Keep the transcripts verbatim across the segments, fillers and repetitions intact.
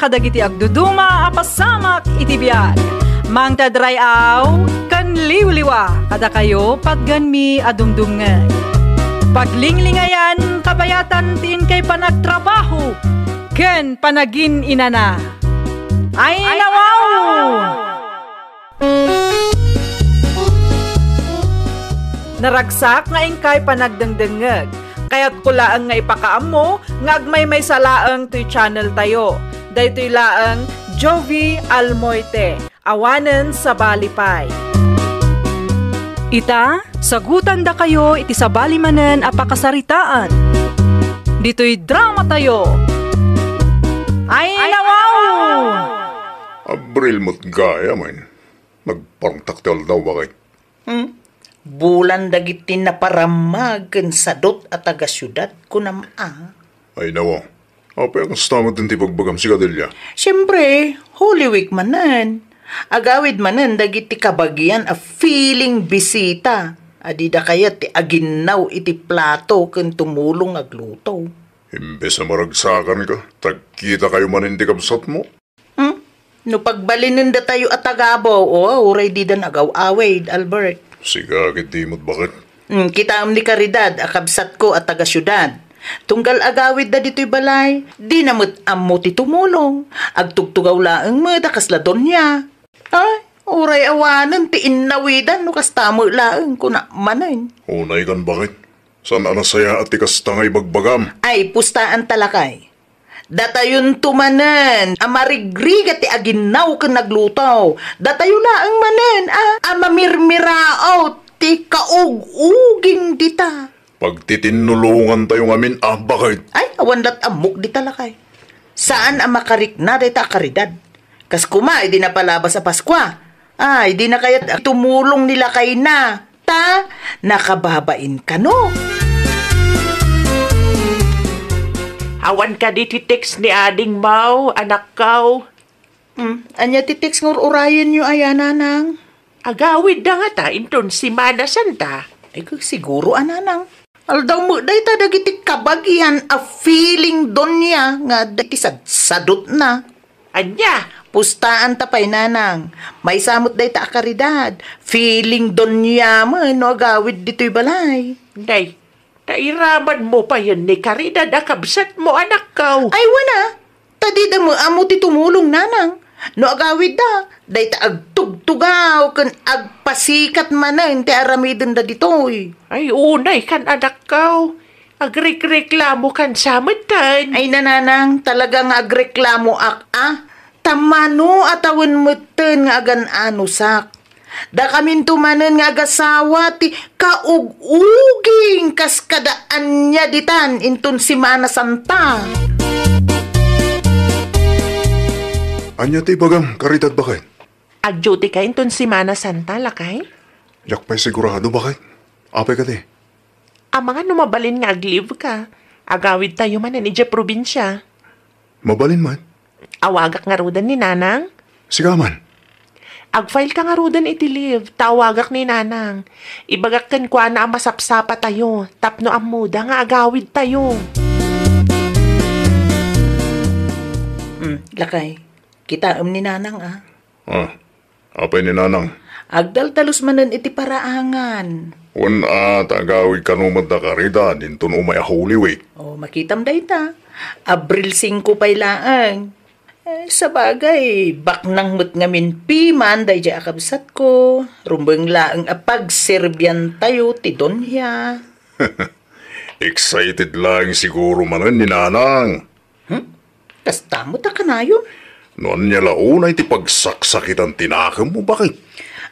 kadagiti agduduma a pasamak iti biag. Mangted ray-aw ken liwliwa kadakayo patgenmi a dumdumngeg. Paglinglingayan, kabayatan ti inkay panagtrabaho ken panagin-inana. Ay, nawaw! Naragsak nga inkay panagdengdengngeg. Kayatko laeng nga ipakaammo nga agmaymaysa laeng toy channel tayo. Daytoy laeng Jovi Almoite, awanen sabali pay. Ita, sagutandakayo iti sabali manen a pakasaritaan. Ditoy drama tayo. Ay, nawaw! Abril met gayam, ay. Nagparangtak ti aldaw, bakit? Hmm? Bulan dagiti naparammag ken sadut a taga-siudad, kunam a. Ay, nawa. Apay a kasta met ti pagbagam, Sigadelia? Siempre, Holy Week manen. Agawid manen dagiti kabagian a feeling bisita a dida kayat ti aginnaw iti plato ken tumulong agluto. Imbes a maragsakanka, tagkitakayo manen ti kabsatmo. Hmm? No pagbalinendatayo a tagabaw, o, uray didan agaw-awid, Albert. Sika, ket di met, bakit? Hmm, kitaem ni Caridad a kabsatko a taga-siudad. Tunggal agawidda ditoy balay, dina met ammo ti tumulong. Agtugtugaw laeng met a kasla donia. Ay, uray awanen ti innawidan no kasta met laeng, kuna manen. Unaykan, bakit? Saan a nasayaat ti kasta nga ibagbagam? Ay, pustaanta, lakay. Datayonto manen a marigrigat ti aginnaw ken nagluto. Datayo laeng manen a, a mamirmiraaw ti kaug-uging dita. Pagtitinnulongantayo ngamin a, bakit? Ay, awan lat ammok dita, lakay. Saan a makarikna dayta a Caridad. Kas kuma, idi napalabas a Paskua. Ay, dina kayat tumulong ni lakayna. Ta, nakababain kano. Awan kadi ti text ni Ading Mau, anakkaw? Hmm, ania ti text nga ur-urayenyo aya, nanang? Agawidda ngata inton Semana Santa. Ay, siguro a, nanang. Aldaw met dayta dagiti kabagian a feeling donia nga dagiti sadsadutna. Ania? Pustaanta pay, nanang. Maysa met dayta a Caridad. Feeling donia met no agawid ditoy balay. Nay, ta iramanmo payen ni Caridad a kabsatmo, anakkaw. Ay, wen a. Ta dida met ammo ti tumulong, nanang. No agawidda, dayta agtugtugaw ken agpasikat manen ti aramidenda ditoy. Ay, unaykan, anakkaw. Agrekreklamokan sa metten. Ay, nanang, talaga nga agreklamoak a. Ta mano a tawen metten nga agan-anusak. Dakaminto manen nga agasawa ti kaug-uging kas kada ania ditan inton Semana Santa. Ania ti ibagam, Caridad, bakit? Agduty ka inton Semana Santa, lakay? Diak pay sigurado, bakit? Apay kadi? Amangan no mabalin nga ag-leave ka. Agawid tayo manen idiay probinsia. Mabalin man. Awagak ngaruden ni Nanang. Sika man. Ag-file ka ngaruden iti leave, ta awagak ni Nanang. Ibagak kenkuana a masapsapa tayo, tapno ammoda nga agawid tayo. Hmm, lakay, kitaem ni Nanang, a. Ah, apay ni Nanang? Agdaldalus manen iti paraangan. Wen a, ta agawid kano met da Caridad inton umay a Holy Week. O, makitam dayta. Abril singko pay laeng. Eh, sabagay, baknang met ngamin piman daydiay a kabsatko. Rumbeng laeng a pagserbiantayo ti donia. Excited laeng siguro manen ni Nanang. Hmm? Kasta met a kanayon? No ania la unay ti pagsaksakitan ti nakemmo, bakit?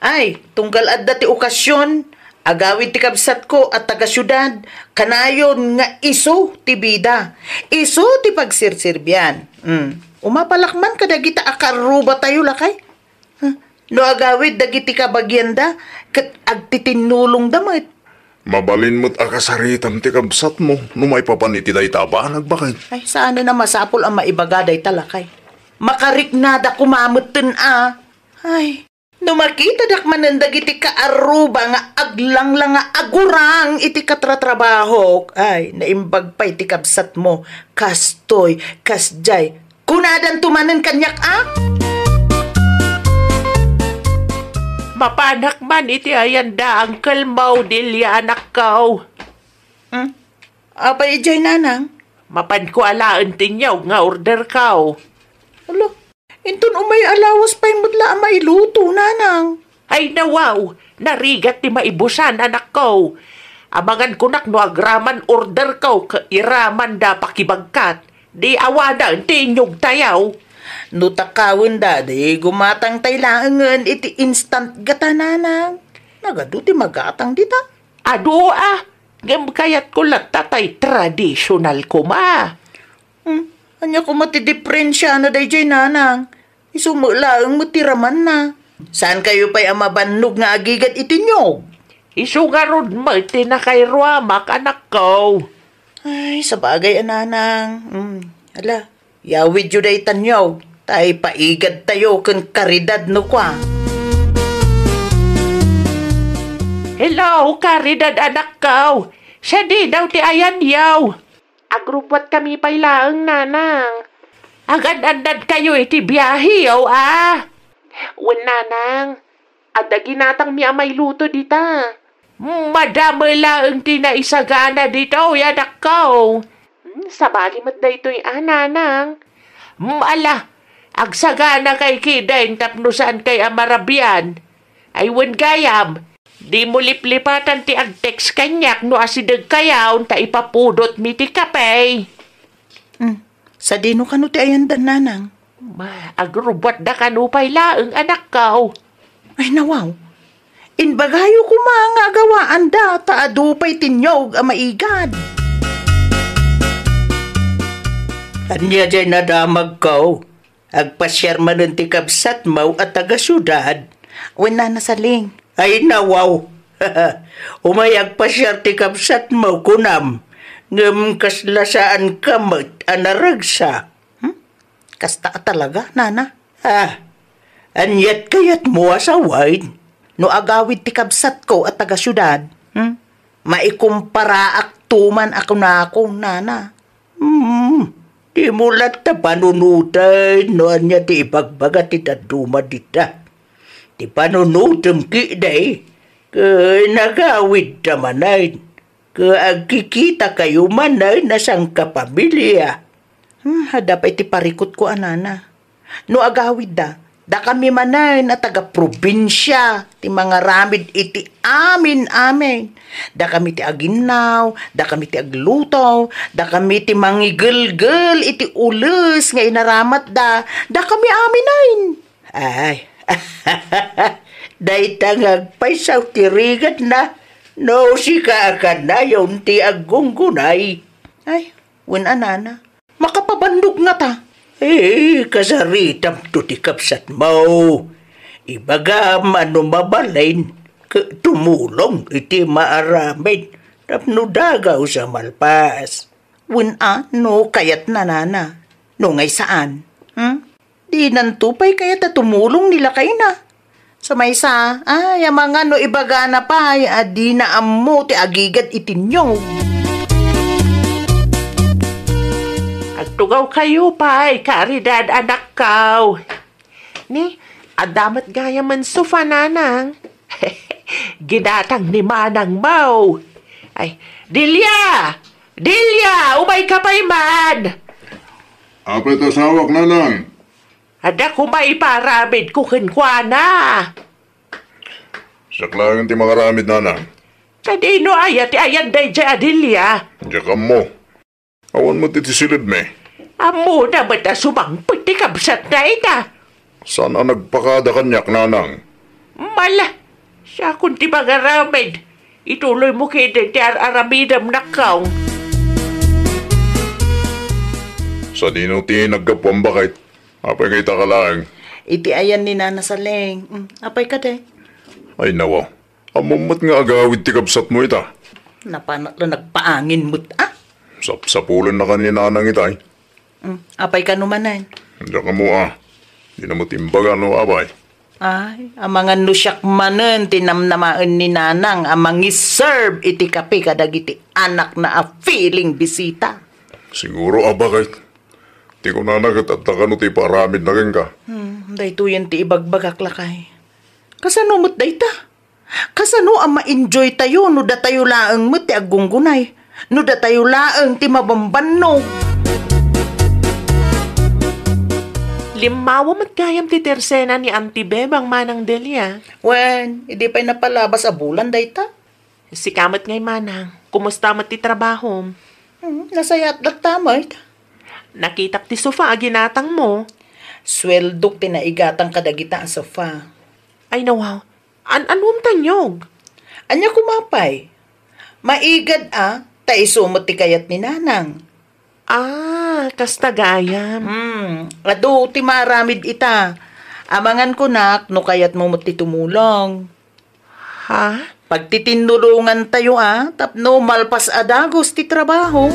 Ay, tunggal adda ti okasion, agawid ti kabsatko a taga-siudad, kanayon nga isu ti bida, isu ti pagserserbian. Hmm. Umapalak man kadagita a karrubatayo, lakay. Huh? No agawid dagiti kabagianda, ket agtitinnulongda met. Mabalin met a kasaritam ti kabsatmo no maipapan iti dayta a banag, bakit? Ay, saanen a masapul a maibaga dayta, lakay. Makariknada koma metten a. Ay, no makitadak manen dagiti kaarruba nga aglanglang nga agurang iti katratrabahok, ay, naimbag pay ti kabsatmo. Kastoy, kasdiay, Kunadanto manen kaniak a? Mapanak man iti ayanda, Uncle Mo, Delia, anakko. Hmm? Apay idiay, nanang? Mapanko alaen ti niyog nga orderko. Ala, inton umay a lawas pay met la a mailuto, nanang. Ay, nawaw, narigat ti maibusan, anakko. Amangan kunak no agraman orderko, ket iramanda pakibagkat. Di awanen ti inyogtayo. No takawenda, di gumatangtay laengen iti instant gata, nanang. Nagadu ti magatang dita. Adu a, ngem kayatko latta tay tradisyonal koma. Hmm, ania koma ti diferensiana daydiay, nanang? Isu met laeng met ti ramanna. Saankayo pay a mabannog nga agigad iti niyog? Isu ngarud met ti nakairuamak, anakko. Ay, sabagay a, nanang. Hmm, ala, yawidyo dayta niyog, ta ipaigadtayo ken Caridad no kua. Hello, Caridad, anakko. Sadino ti ayanyo? Agrubbuatkami pay laeng, nanang. Agan-annadkayo iti biaheyo a? Wen, nanang. Adda ginatangmi a mailuto dita. Madamel laeng ti naisagana ditoy, anakko. Hmm, sabali met daytoy a, nanang. Hmm, ala, agsaganakay kiden tapno saankay a marabian. Ay wen gayam, dimo liplipatan ti ag-text kaniak no asidegkayon ta ipapudotmi ti kape. Hmm. Sadino kano ti ayandan, nanang? Ma, agrubbuatda kano pay laeng, anakko. Ay, nawaw. Imbagayo koma nga agawaanda ta adu pay ti niyog a maigad. Ania diay nadamagko? Agpasiar manen ti kabsatmo a taga-siudad? Wen, Nana Saling. Ay, nawaw! Umay agpasiar ti kabsatmo, kunam, ngem kasla saanka met a naragsak. Hmm? Kasta a talaga, Nana? Ah, aniat kayatmo a sawen? No agawid ti kabsatko a taga-siudad, hmm? Maikumparaakto man a kunako, Nana. Hmm, dimo latta panunoten no ania ti ibagbaga ti dadduma dita. Ti panunotem ketdi, ket nagawidta manen, ket agkikitakayo manen a sangkapamilia. Hmm, adda pay ti parikutko a, Nana. No agawidda, dakami manen a taga-probinsia ti mangaramid iti amin-amin. Dakami ti aginnaw, dakami ti agluto, dakami ti mangigelgel iti ules nga inaramatda, dakami aminen. Ay, dayta nga agpayso ti rigatna, no sika a kanayon ti aggunggunay. Ay, wen a, Nana. Makapabannog ngata. Eh, kasaritamto ti kabsatmo. Ibagam a no mabalin, ket tumulong iti maaramid tapno dagaw sa malpas. Wen a, no kayatna, Nana. No ngay saan. Hmm? Dinanto pay kayat a tumulong ni lakayna. Sa maysa, ay, amangan no ibagana pay a dina ammo ti agigad iti niyog. Agtugawkayo pay, Caridad, anakko. Ni, adda met gayam a sofa, Nanang. Ginatang ni Manang Mau. Ay, Delia! Delia! Umayka pay man! Apay ti asawak, Nanang? Adda koma iparamidko kenkuana. Siak laeng ti mangaramid, Nanang. Sadino aya ti ayan daydiay a Delia? Diak ammo. Awan met iti siled mi. Ammona met a sumangpet ti kabsatna ita. Saan a nagpakada kaniak, Nanang? Mala, siakon ti mangaramid. Ituloymo ketdi ti ar-aramidem, nakkaw. Sadino ti naggapuam, baket? Apay nga ita ka laeng? Iti ayan ni Nana Saleng. Mm, apay kadi? Ay, nawa. Ammom met nga agawid ti kabsatmo ita. Napanak la nagpaangin met, ah? Sapsapulenna kan ni Nanang ita, ay. Mm, apay kano manen? Diak ammo, ah. Dina met imbaga no apay. Ay, amangan no siak manen ti namnamaen ni Nanang a mangiserve iti kape kadagiti anakna a feeling bisita. Siguro, a, baket. Ti kunana ket adda kano ti ipaaramidna kenka. Hmm, daytoyen ti ibagbagak, lakay. Kasano met dayta? Kasano a ma-enjoy tayo no datayo laeng met ti aggunggunay? No datayo laeng ti mabambannog? Limmawa met gayam ti tersena ni Auntie Bebang, Manang Delia. Wen, idi pay napalabas a bulan dayta? Sika met ngay, Manang, kumusta met ti trabahom? Hmm, nasayaat latta met. Nakitak ti sofa a ginatangmo. Sueldok ti naigatang kadagita a sofa. Ay, nawaw. An-anuam tanyog? Ania koma pay? Maigad a, ta isu met ti kayat ni Nanang. Ah, kasta gayam. Hmm, adu ti maaramid ita. Amangan kunak no kayatmo met ti tumulong. Ha? Pagtitinnulongan tayo a, tapno malpas a dagus ti trabaho.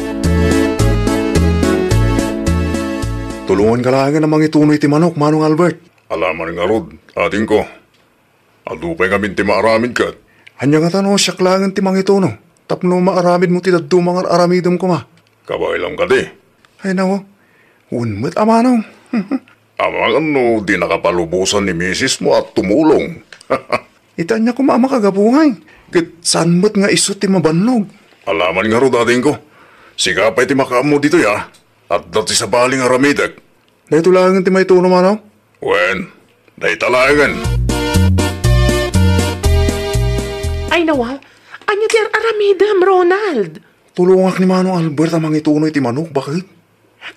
Tulonganka laengen a mangituno iti manok, Manong Albert. Alaman ngarud, adingko. Adu pay ngamin ti maaramid ket. Ania ngata no siak laengen ti mangituno, tapno maaramidmo ti dadduma nga ar-aramidem koma? Kabaelam kadi? Ay, naku. Wen met a manong. Amangan no di nakapalubosan ni misismo a tumulong. Ita ania koma a makagapu ngay, ket saan met nga isu ti mabannog. Alaman ngarud, adingko. Sika pay ti makaammo ditoy, a. Adda ti sabali nga aramidek. Daytoy laengen ti maituno, manong? Wen, dayta laengen. Ay, nawa, ania ti ar-aramidem, Ronald? Tulongak ni Manong Albert a mangituno iti manok, baket.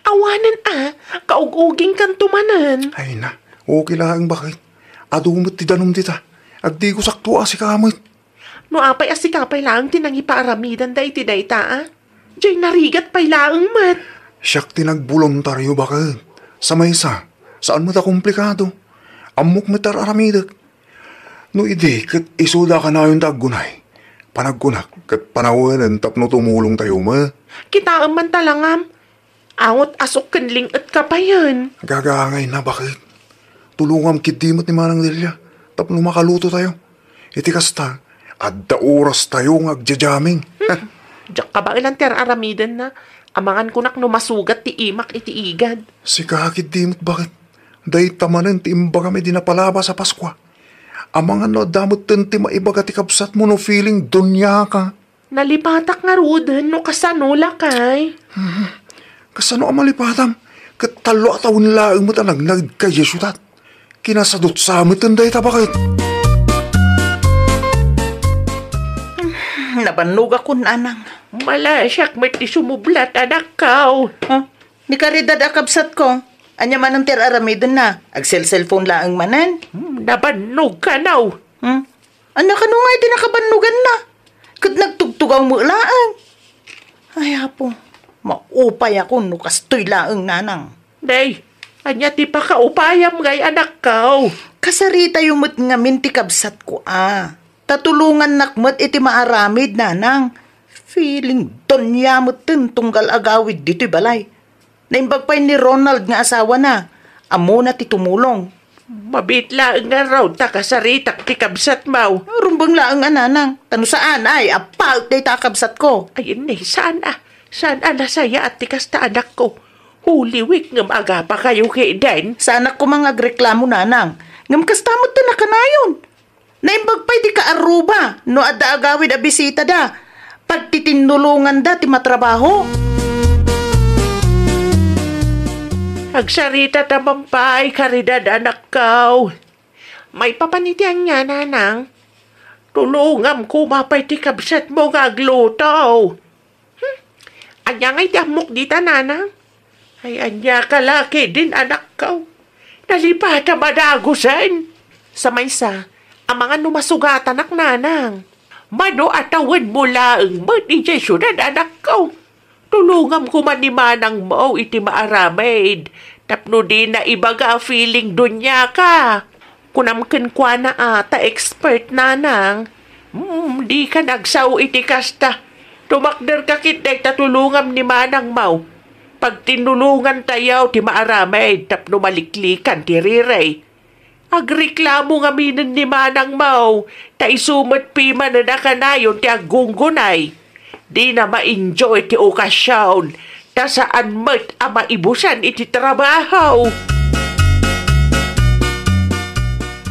Awanen a, kaug-ugingkanto manen. Ay na, okay laeng, baket. Adu met ti danum dita. Agdigosakto a sika met. No apay a sika pay laeng ti nangipaaramidan daydi dayta a? Jay narigat pay laeng met. Siak ti nagboluntario, baket. Sa maysa, saan met a komplikado. Ammok met ti ar-aramidek. No idi ket isuda a kanayon ti aggunay, panagkunak ket panawenen tapno tumulongtayo met. Kitaem man talangam. Angot a sok ken ling-etka payen. Agagangay na, baket. Tulongam ketdi met ni Manang Delia tapno makalutotayo. Iti kasta, adda orastayo nga agja-jamming. Hmm. Diak kabaelan ti ar-aramidenna. Amangan kunak no masugat ti imak iti igad. Sika ketdi met, baket. Dayta manen ti imbagam idi napalabas a Paskua. Amangan no adda metten ti maibaga ti kabsatmo no feeling doniaka. Nalipatak ngaruden no kasano, lakay. Hmm. Kasano a malipatam? Ket tallo a tawen laeng met a nagnagedka idiay siudad. Kinasadutsa metten dayta, baket. Hmm, nabannogakon, nanang. Malasiak met ti sumublat, anakko. Huh? Ni Caridad a kabsatko, ania manen ti ar-aramidenna? Agselselpon laeng manen? Hmm, nabannog kano. Hmm? Ania kano nga iti nakabannoganna? Ket nagtugtugaw met laeng. Ay, Apo, maupayakon no kastoy laeng, nanang. Nay, ania ti pakaupayam ngay, anakko? Kasaritayo met ngamin ti kabsatko a. Ta tulongannak met iti maaramid, nanang. Feeling donia metten tunggal agawid ditoy balay. Naimbag pay ni Ronald nga asawana. Ammona ti tumulong. Mabiit laeng ngarud ta kasaritak ti kabsatmo. Rumbeng laeng a, nanang. Ta no saan ay, apaek dayta a kabsatko. Ay, ni, saan a. Saan a nasayaat ti kasta, anakko. Holy Week ngem agapakayo ketdin. Saanak koma nga agreklamo, nanang. Ngem kasta metten a kanayon. Naimbag pay ti kaarruba no adda agawid a bisitada. Pagtitinnulonganda ti matrabaho. Agsarita ta man pay, Caridad, anakko. Maipapan iti ania, nanang? Tulongam koma pay ti kabsatmo nga agluto. Hmm? Ania ngay ti ammok dita, nanang? Ay, ania ka la ketdin, anakko? Nalipatam a dagusen. Sa maysa, amangan no masugatanak, nanang. Mano a tawenmo laeng met idiay siudad, anakko. Tulongam koma ni manangmo iti maaramid tapno dina ibaga a feeling doniaka. Kunam kenkuana a ta expert, nanang. Hmm, dika agsao iti kasta. Tumakderka ket dayta tulongam ni manangmo. Pagtinnulongantayo ti maaramid tapno maliklikan ti riri. Agreklamo ngaminen ni manangmo, ta isu met pimanen a kanayon ti aggunggunay. Dina ma-enjoy ti okasion, ta saan met a maibusan iti trabaho.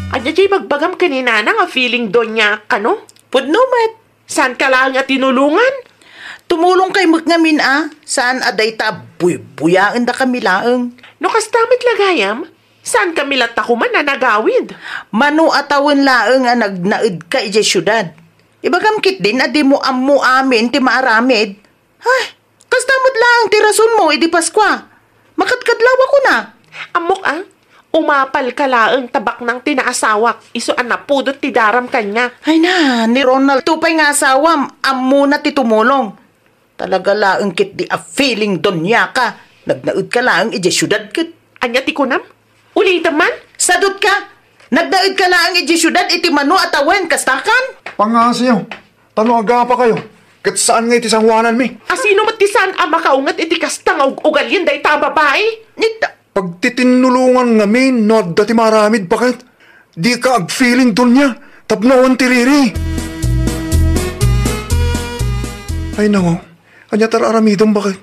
Ania diay ibagbagam ken ni Nanang a feeling doniaak kano? Pudno met. Saanka laeng a tinulongan? Tumulongkay met ngamin a, saan a dayta a buybuyaendakami laeng. No kasta met la gayam, saankami latta koman a nagawid. Mano a tawen laeng a nagnaedka idiay siudad. Ibagam ketdin a dimo ammo amin ti maaramid. Ay, kasta met laeng ti rasonmo idi Paskua. Makadkadlawakon a. Ammok a, umapalka laeng ta baknang ti naasawak, isu a napudot ti daram kaniak. Ay na, ni Ronald, ito pay nga asawam, ammona ti tumulong. Talaga laeng ketdi a feeling doniaka. Nagnaedka laeng idiay siudad ket. Ania ti kunam? Ulitem man? Sadutka! Nagnaedka laeng idiay siudad iti mano a tawen, kastakan? Pangngasiyo, ta no agapakayo, ket saan nga iti sangoananmi. A sino met ti saan a makaunget iti kasta nga ug-ugalien dayta a babai? Nita- Pagtitinnulongan ngamin no adda ti maaramid, baket. Dika agfeeling donia tapno awan ti riri. Ay, nawaw. Ania ti ar-aramidem, baket?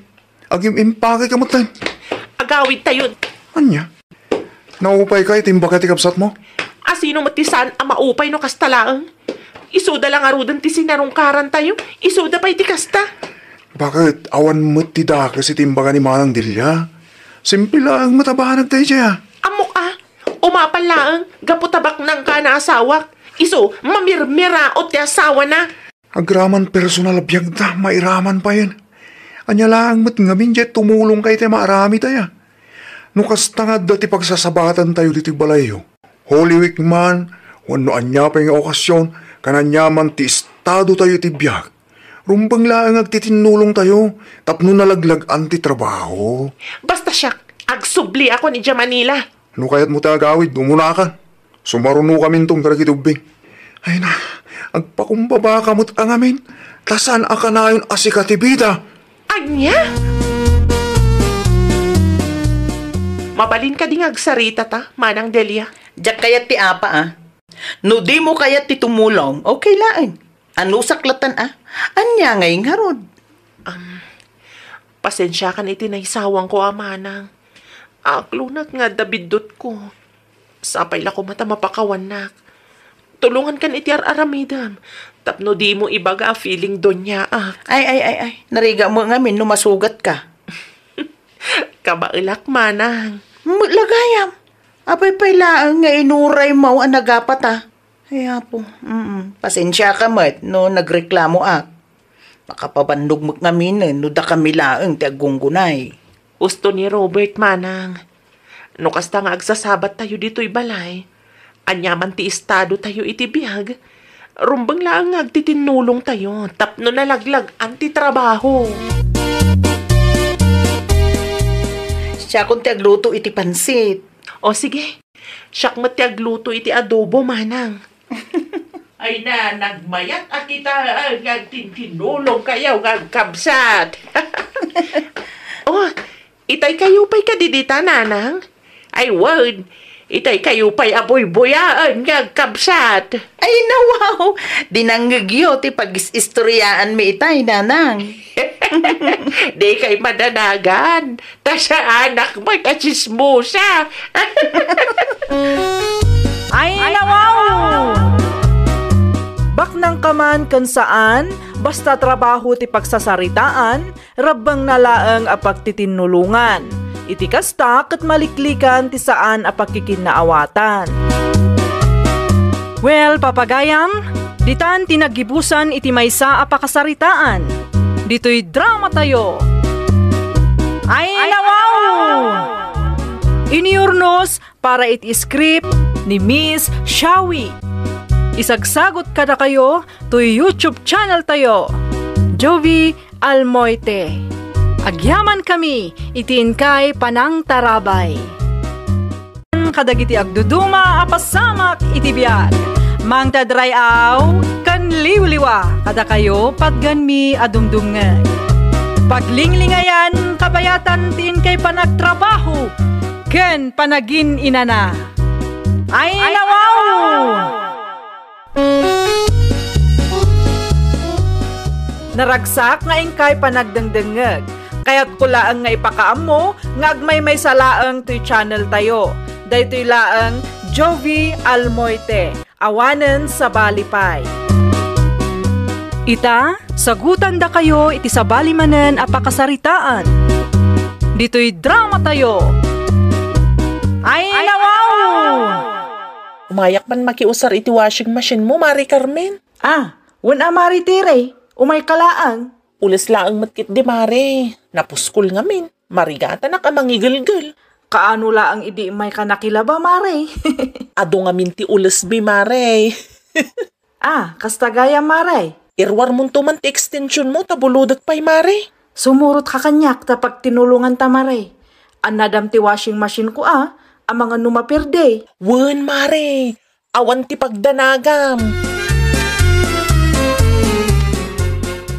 Agim-impake ka met, ten. Agawidtayon. Ania? Naupayka iti imbagak ti kabsatmo? A sino met ti saan a maupay no kasta laeng? Isuda la ngaruden ti sinarungkarantayo. Isuda pay ti kasta. Baket, awan met ti dakes iti imbaga ni Manang Delia. Simple laeng met a banag daydiay a. Ammok a, umapal laeng, gapu ta baknangka a naasawak. Isu, mamirmiraot ti asawana. Agraman personal a biagda, mairaman payen. Ania laeng met ngamin diay tumulongka iti maaramid aya? No kasta nga adda ti pagsasabatantayo ditoy balayyo, Holy Week man, wenno ania pay nga okasyon, ken aniaman ti estadotayo iti biag, rumbeng laeng agtitinnulongtayo tapno nalaglag-an ti trabaho. Basta siak, agsubliakon idiay Manila. No kayatmo ti agawid, umunakan. Sumarunokaminton kadagiti ubbing. Ay na, agpakumbabaka met a ngamin, ta saan a kanayon a sika ti bida. Ania? Mabalin kadi nga agsaritata, Manang Delia? Diak kayat ti apa, a. No dimo kayat ti tumulong, okay laeng. Anusak latan, a. Ania ngay ngarud? Am, pasensiakan iti naisawangko a manang. Aaklonak nga adda biddutko. Sapay la koma ta mapakawannak. Tulongankan iti ar-aramidem tapno dimo ibaga a feeling doniaak. Ay, ay, ay, ay. Narigat met ngamin no masugatka. Kabaelak, manang. Met la gayam. Apay pay laeng nga inuraymo a nagapata. Ay, Apo, mm, pasensiaka met no nagreklamoak. Makapabannog met ngaminen no dakami laeng ti aggunggunay. Husto ni Robert, manang. No kasta nga agsasabattayo ditoy balay, aniaman ti estadotayo iti biag, rumbeng laeng nga agtitinnulongtayo tapno nalaglag-an ti trabaho. Siakon ti agluto iti pansit. O sige, siak met ti agluto iti adobo, manang. Ay na, nagmayat a kita, ah, nga agtintinulongkayo nga agkabsat. Oh, itaykayo pay kadi dita, nanang? Ay, wen, itaykayo pay a buybuyaen nga agkabsat. Ay, nawaw! Dinangngegyo ti pag-is-istoryaanmi itay, nanang. Dikay madanagan. Ta saanak met a tsismosa. Ay, nawaw! Baknangka man ken saan, basta trabaho ti pagsasaritaan, rabbengna laeng a pagtitinnulongan. Iti kasta, ket maliklikan ti saan a pagkikinnaawatan. Well, papagayam, ditan ti naggibusan iti maysa a pakasaritaan. Ditoy dramatayo. Ay, nawaw! Inurnos para iti script ni Miss Shawi. Isagsagot kadakayo toy YouTube channel tayo, Jovi Almoite. Agyaman kami iti inkay panangtarabay. Kadagiti agduduma a pasamak iti biag, mangted ray-aw ken liwliwa kadakayo patganmi a dumdumngeg. Paglinglingayan kabayatan ti inkay panagtrabaho ken panagin-inana. Ay, nawaw! Naragsak nga inkay panagdengdengngeg. Kayatko laeng nga ipakaammo nga agmaymaysa laeng toy channel tayo. Daytoy laeng Jovie Almoite, awanen sabali pay. Ita, sagutandakayo iti sabali manen a pakasaritaan. Ditoy drama tayo. Ay, nawaw! Umayak man makiusar iti washing machine mo, Mari Carmen. Ah, wen a, Mari Tere, umayka laeng. Ules laeng met ketdi, Mare. Napuskol ngamin. Marigatanak a mangigelgel. Kaano laeng idi immayka nakilaba, Mare? Adu ngamin ti ulesmi, Mare. Ah, kasta gayam, Mare? Iruarmonto man ti extension mo ta bulodek pay, Mare. Sumurotka kaniak ta pagtinulonganta, Mare. Annadam ti washing machine ko a, amangan no maperde. Wen, Mare. Awan ti pagdanagam.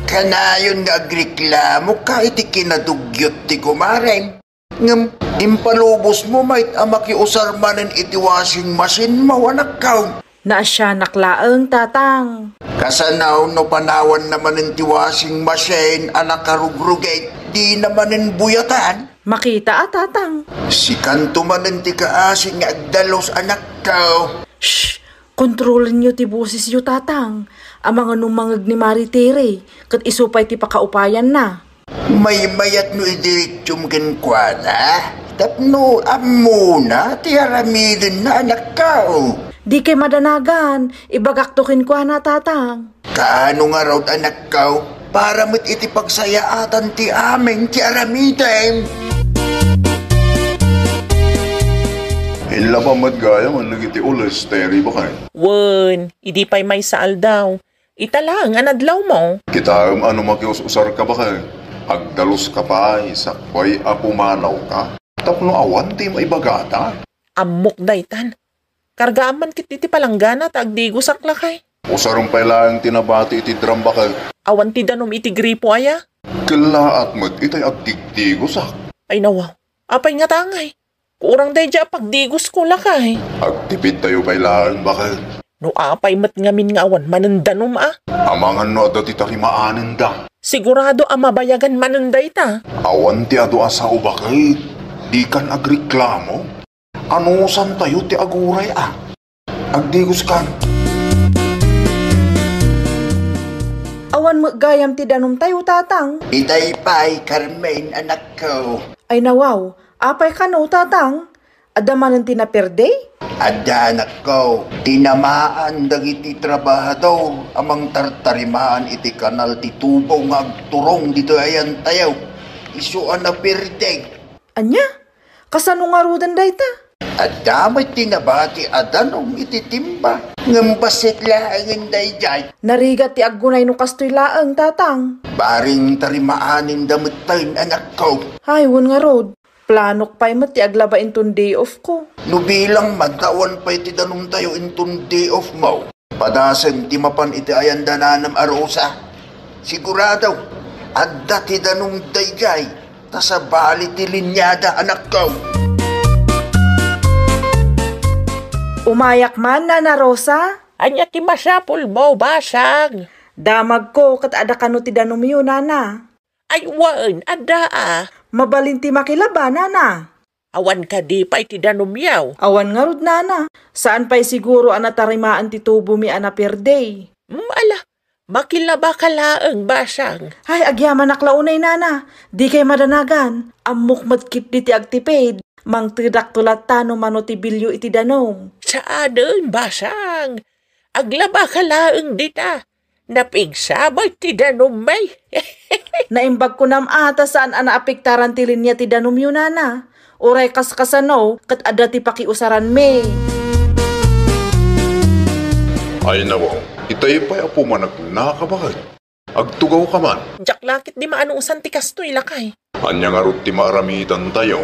Kanayon nga agreklamoka iti kinadugyot ti kumarem. Ngem impalubos mo met a makiusar manen iti washing machine mo, anakko. Naasianak laeng, Tatang. Kasano no panawanna manen ti washing machine a nakarugrugit, dina manen buyatan? Makita a, Tatang. Sikanto manen ti kaasi nga agdalus, anakko. Shh! Kontrolenyo ti bosesyo, Tatang. Amangan no mangngeg ni Mari Tere, ket isu pay ti pakaupayanna. Maymayat no idiretsum kenkuana, tapno ammona ti aramidenna, anakko. Dikay madanagan, ibagakto kenkuana, Tatang. Kaano ngarud, anakko, para met iti pagsayaatan ti amin ti aramidem? Inlaba met gayam dagiti ules, Tere, baket. Wen, idi pay maysa aldaw. Ita laeng a nadlawmo. Kitaem a no makius-usarka, baket, agdaluska pay sakbay a pumanawka. Tapno awan ti maibagata. Ammok daytan. Kargaam man ketdi ti palanggana ta agdigosak lakay. Usarem pay laeng ti nabati iti drum, baket. Awan ti danum iti gripo aya? Kellaat met itay agdigdigosak. Ay nawaw. Apay ngata ngay? Kurang daydiay a pagdigosko lakay. Agtipidtayo pay laeng, baket. No apay met ngamin nga awan manen danum a? Amangan no adda ti tarimaanenda. Sigurado a mabayagan manen dayta. Awan ti adu a sao, baket. Dikan agreklamo. Anusantayo ti aguray a. Agdigoskan. Awan met gayam ti danumtayo, Tatang. Itay pay, Carmen, anakko. Ay nawaw, apay kano, Tatang? Adda manen ti naperde? Adda, anakko. Tinamaan dagiti trabahador a mangtartarimaan iti kanal ti tubo nga agturong ditoy ayantayo. Isu a naperde. Ania? Kasano ngaruden dayta? Adda met ti nabati a danum iti timba, ngem bassit laengen daydiay. Narigat ti aggunay no kastoy laeng, Tatang. Bareng tarimaanenda metten, anakko. Ay, wen ngarud. Planok pay met ti aglaba inton day off ko. No bilang man ta awan pay ti danumtayo inton day off mo. Padasen ti mapan iti ayan da nanam a Rosa. Sigurado, adda ti danum daydiay, ta sabali ti linyada, anakko. Umayak man, Nana Rosa? Ania ti masapulmo, basang? Damagko ket adda kano ti danumyo, Nana. Ay wen, adda a. Mabalin ti makilaba, Nana. Awan kadi pay ti danumyo? Awan ngarud, Nana. Saan pay siguro a natarimaan ti tubomi a naperde. Hmm, ala, makilabaka laeng, basang. Ay, agyamanak la unay, Nana. Dikay madanagan. Ammok met ketdi ti agtipid. Mangtedakto latta no mano ti bilio iti danum. Saanen, basang. Aglabaka laeng dita. Napigsa met ti danummi. Naimbag kunam a ta saan a naapektaran ti linya ti danumyo, Nana. Uray kaskasano, ket adda ti pakiusaranmi. Ay nawaw, itay pay a pumanagnaka, baket. Agtugawka man. Diak la ketdi maanusan ti kastoy, lakay. Ania ngarud ti maaramidantayo,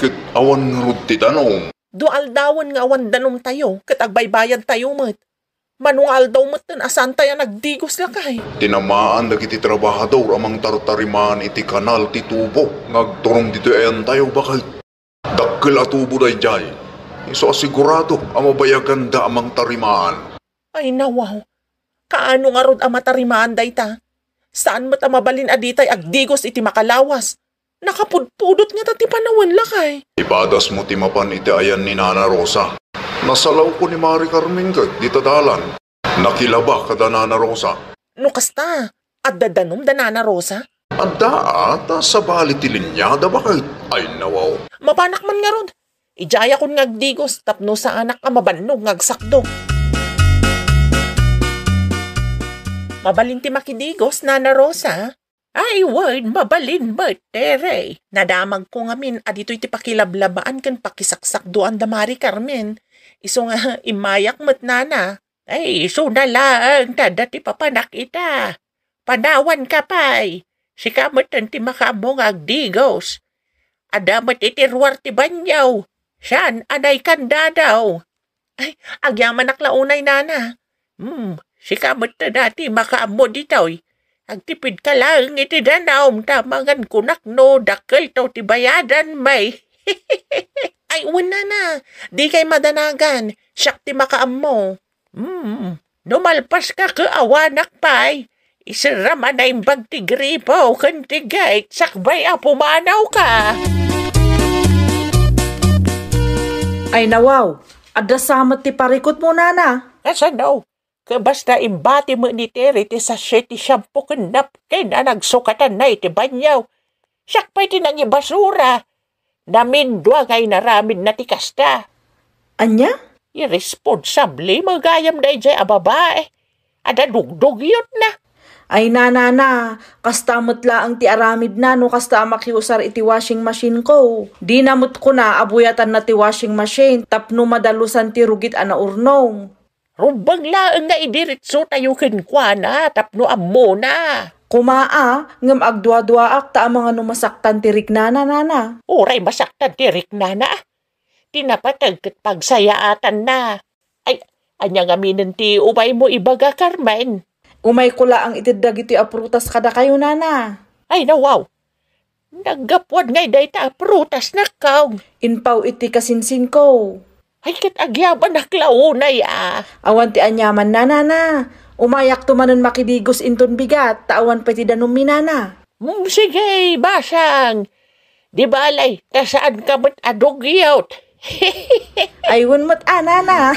ket awan ngarud ti danum? Dua aldawen nga awan danumtayo, ket agbaybayadtayo met. Mano nga aldaw metten a saantay a nagdigos, lakay? Tinamaan dagiti trabahador a mangtartarimaan iti kanal ti tubo nga agturong ditoy ayantayo, baket. Dakkel a tubo daydiay. Isu a sigurado a mabayaganda a mangtarimaan. Ay, nawaw. Kaano ngarud a matarimaan dayta? Saan met a mabalin a ditay agdigos iti makalawas. Nakapudpudot ngata ti panawen, lakay. Ipadasmo ti mapan iti ayan ni Nana Rosa. Nasalawko ni Mari Carmen ket dita dalan. Nakilaba kada Nana Rosa. No kasta, adda danom da Nana Rosa? Adda, a, ta sabali ti linyada baket. Ay, nawaw. Mapanak man ngarud. Idiayakon nga agdigos tapno saanak a mabannog nga agsakdo. Mabalin ti makidigos, Nana Rosa? Ay, wen, mabalin met, Tere. Nadamagko ngamin a ditoy ti pakilablabaan ken pakisaksakdoan da Mari Carmen. Isu nga, immayak met, Nana. Ay, isuna laeng ta adda ti papanak ita. Panawanka pay. Sika metten ti makaammo nga agdigos. Adda met iti ruar ti banio. Saan a naikandadaw. Ay, agyamanak la unay, Nana. Hmm, sika metten a ti makaammo ditoy. Agtipidka laeng iti danom ta mangan kunak no dakkelto ti bayadan, may. Ay, wen, Nana. Dikay madanagan. Siak ti makaammo. Hmm, no malpaska ket awanak pay, iserram a naimbag ti gripo ken ti gate sakbay a pumanawka. Ay, nawaw, adda sa met ti parikutmo, Nana. Kasano? Ket basta imbati met ni Tere ti sachet ti shampoo ken napkin a nagsukatanna iti banio. Siak pay ti nangibasura. Namindua nga inaramidna ti kasta. Ania? Irresponsable met gayam daydiay a babae. Adda dugdugiotna. Ay, Nana, kasta met laeng ti aramidna no kasta a makiusar iti washing machine ko. Dina met kuna a buyatanna ti washing machine tapno madalusan ti rugit a naurnong. Rumbeng laeng nga idiretsotayo kenkuana tapno ammona. Koma a, ngem agduaduaak ta amangan no masaktan ti riknana, Nana. Uray masaktan ti riknana, a. Ti napateg ket pagsayaatanna. Ay, ania ngaminen ti umaymo ibaga, Carmen? Umayko laeng itedda dagitoy a prutas kadakayo, Nana. Ay, nawaw. Naggapuan ngay dayta a prutas, nakkaw. Inpaw iti kasinsinko. Ay, ket agyamanak la unay, a. Awan ti aniamanna, Nana. Umayakto manen makidigos inton bigat, ta awan pay ti danommi, Nana. Mm, sige, basang. Di balay, ta saanka met a dugiot. Ay, wen met a, Nana.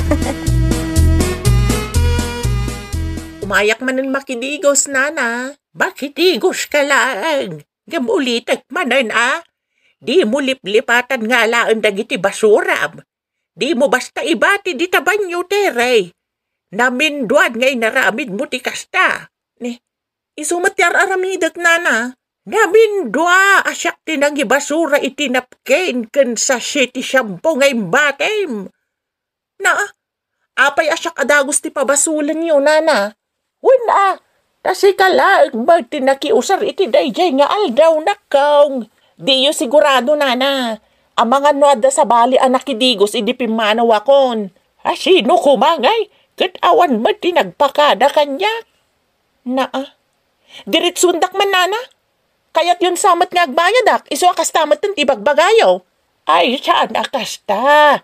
Umayak manen makidigos, Nana. Makidigoska laeng. Ngem ulitek manen, a. Dimo liplipatan nga alaen dagiti basuram. Dimo basta ibati dita banio, Tere. Naminduan nga inaramidmo ti kasta. Ni, isu met ti ar-aramidek, Nana. Namindua a siak ti nangibasura iti napkin ken sachet ti shampoo nga imbatim. Na, apay a siak a dagus ti pabasolenyo, Nana? Wen a, ta sika laeng met ti nakiusar iti daydiay nga aldaw, nakkaw. Diyo sigurado, Nana. Amangan no adda sabali a nakidigos idi pimmanawakon. A sino koma ngay? Ket awan met ti nagpakada kaniak. Naa. Diritsuendak man, Nana. Kayatyon sa met nga agbayadak, isu a kasta metten ti bagbagayo. Ay, saan a kasta.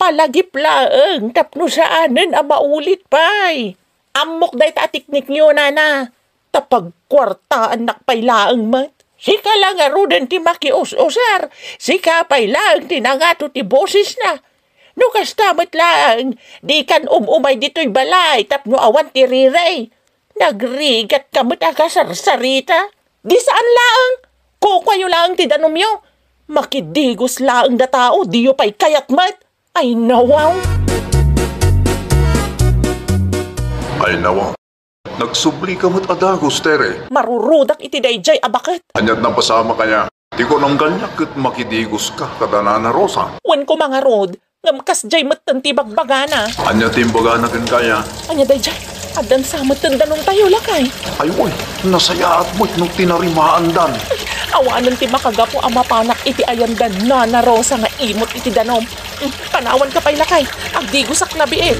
Palagip laeng tapno saanen a maulit pay. Ammok dayta a teknikyo, Nana. Ta pagkuartaannak pay laeng met. Sika la ngaruden ti makius-usar. Sika pay laeng ti nangato ti bosesna. No kasta met laeng, dikan um-umay ditoy balay tapno awan ti rirey. Nagrigatka met a kasarsarita. Di saan laeng. Kukuayo laeng ti danumyo. Makidigos laeng da tao, diyo pay kayat met. Ay, nawaw. Ay, nawaw. Nagsublika met a dagus, Tere. Marurudak iti daydiay a baket. Aniat napasamak aya? Ti kunam kaniak ket makidigoska kada Nana Rosa. Wen koma ngarud, ngem kasdiay metten ti bagbagana. Ania ti imbagana kenka aya? Ania daydiay? Addan sa metten danumtayo, lakay. Ay, uy, nasayaat met no tinarimaandan. Awanen ti makagapu a mapanak iti ayan da Nana Rosa nga imot iti danum. Mm, panawanka pay, lakay. Agdigosak labi, eh.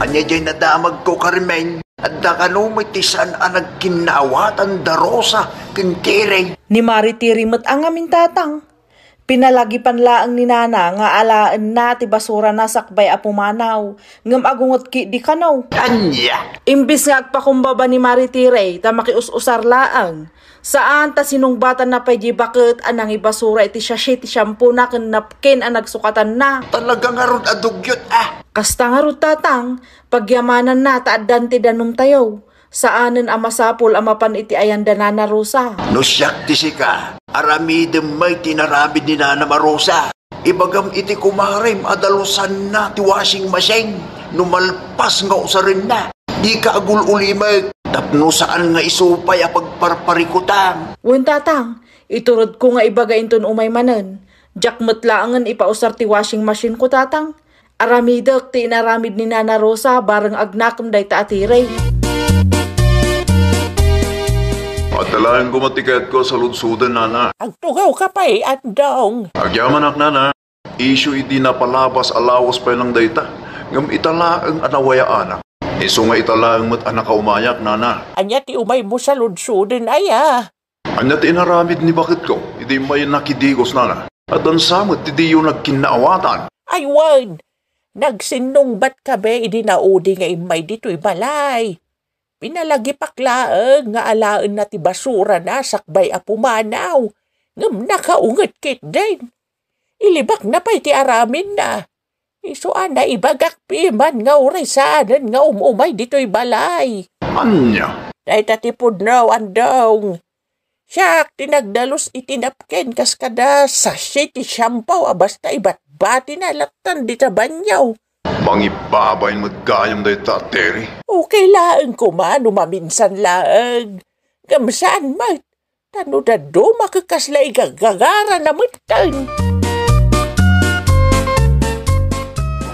Ania diay nadamagko, Carmen? Adda kano met ti saan a nagkinnaawatan da Rosa ken Tere? Ni Mari Tere met a ngamin, tatang. Pinalagipan laeng ni Nana nga alaenna ti basurana sakbay a pumanaw, ngem agunget ketdi kano. Ania? Imbis nga agpakumbaba ni Mari Tirey ta makius-usar laeng, saan ta sinungbatanna pay diay baket a nangibasura iti sachet ti shampoo-na ken napkin a nagsukatanna. Talaga ngarud a dugyot, ah! Kasta ngarud, Tatang, pagyamananna ta addan ti danumtayo. Saanen a masapul a mapan iti ayan da Nana Rosa. No siak ti sika, aramidem met ti inaramid ni Nana Marosa. Ibagam iti kumarem a dalusanna ti washing machine no malpas nga usarenna. Dika agul-ulimek tapno saan nga isu pay a pagparparikutam. Wen, Tatang, ituredko nga ibaga inton umay manen. Diak met laengen ipausar ti washing machine ko, Tatang. Aramidek ti inaramid ni Nana Rosa bareng agnakem dayta a Tirey. Adda laeng koma ti kayatko a saludsuden, Nana. Agtugawka pay, Andong. Agyamanak, Nana. Isyu idi napalabas a lawas pay lang dayta, ngem ita laeng a nawayaanak. Isu nga ita laeng met a nakaumayak, Nana. Ania ti umaymo saludsuden aya? Ania ti inaramid ni baketko idi immay nakidigos, Nana? Addan sa met ti diyo nagkinnaawatan. Ay wen, nagsinnungbat kabe idi naudi nga immay ditoy balay. Pinalagipak laeng nga alaenna ti basurana sakbay a pumanaw, ngem nakaunget ketdin. Ilibakna pay ti aramidna. Isu a naibagak piman nga uray saanen nga um-umay ditoy balay. Ania? Dayta ti pudno, Andong. Siak ti nagdalus iti napkin kas kada sachet ti shampoo a basta ibatbatina lattan dita banio. Mangibabain met gayam dayta a Tirey. Okay laeng koma no maminsan laeng. Ngem saan met. Ta no dadduma ket kasla igagagara na metten.